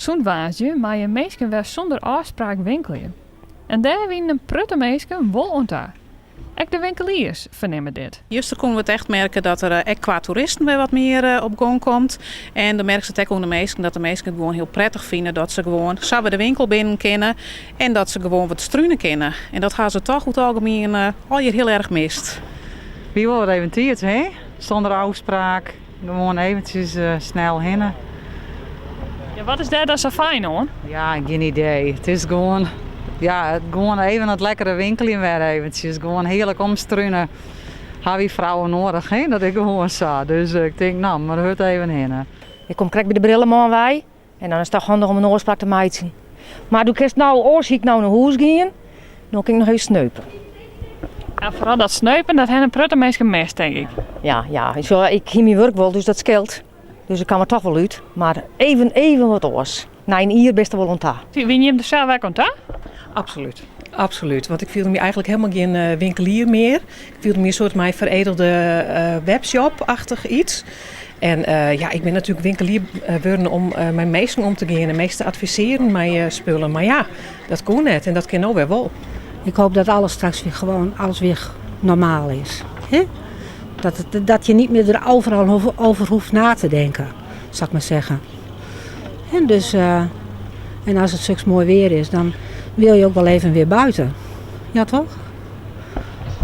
Sûnt woansdei meie minsken wer sûnder ôfspraak winkelje. En dêr wienen in protte minsken wol oan ta. Ek de winkeliers fernimme dit. Juster koene we it echt merke dat der ek kwa toeristen wer wat mear op gong komt. En dan merkst it ek oan de minsken dat de minsken it gewoan hiel prettich fine dat se gewoan sa wer de winkel binnen kinne en dat se gewoan wat strune kinne. En dat ha se toch oer it algemien allegear hiel erch mist. Wie wol wat even tiid, hè? Sûnder ôfspraak, gewoan eventsjes snel hinne. Ja, wat is dêr dan sa fijn oan? Ja, gjin idee. It is gewoan, ja, gewoan even it lekkere winkeljen wer eventsjes. Gewoan hearlik omstrune. Ha wy frouwen noadich, hè? Dat is gewoan sa. Dus ik tink, no, mar hurd even hinne. Ik kom krekt by de brilleman wei en dan is it toch handich om in ôfspraak te meitsjen. Mar do kinst no, oars hie ik no nei hûs gien, no kin ik noch even sneupe. Ja, foaral dat sneupen, dat ha in protte minsken mist, tink ik. Ja, ja. Ik hie myn wurk wol, dus dat skeelt. Dus ik kaam der toch wol út. Mar even, even wat oars. Nei in jier bist der wol oan ta. Wiene jim der sels ek oan ta? Absolút, absolút. Want ik fielde my eigentlik hielendal gjin eh, winkelier mear. Ik fielde my in soart mei feredelde eh, webshop-achtich iets. En eh, ja, ik bin natuerlik winkelier wurden om mei minsken om te gean en minsken te advisearjen mei spullen. Mar ja, dat koe net en dat kin no wer wol. Ik hoop dat alles straks weer gewoon, alles weer normaal is. Hè? Dat, het, dat je niet meer er overal over hoeft na te denken, zal ik maar zeggen. En, dus, uh, en als het straks mooi weer is, dan wil je ook wel even weer buiten. Ja, toch?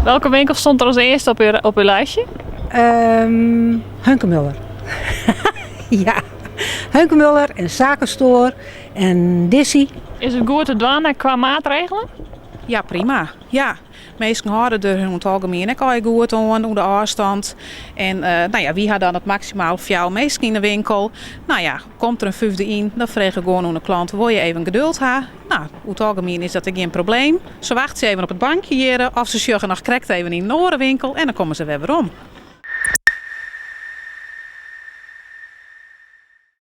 Welke winkel stond er als eerste op uw lijstje? Um, Hunkemöller. Ja, Hunkemöller en Zakenstore en Dizzy. Is it goed te dwaan kwa maatregelen? Ja, prima. Ja, minsken hâlde der oer it algemien ek al goed oan, oer de ôfstân. En no ja, wy ha dan it maksimaal fjouwer minsken yn de winkel. No ja, komt der in fyfde yn, dan freegje we gewoan oan de klant, wol je even geduld ha? No, oer it algemien is dat ek gjin probleem. Se wachtsje even op it bankje hjir of se sjogge noch krekt even yn in oare winkel en dan komme se wer werom.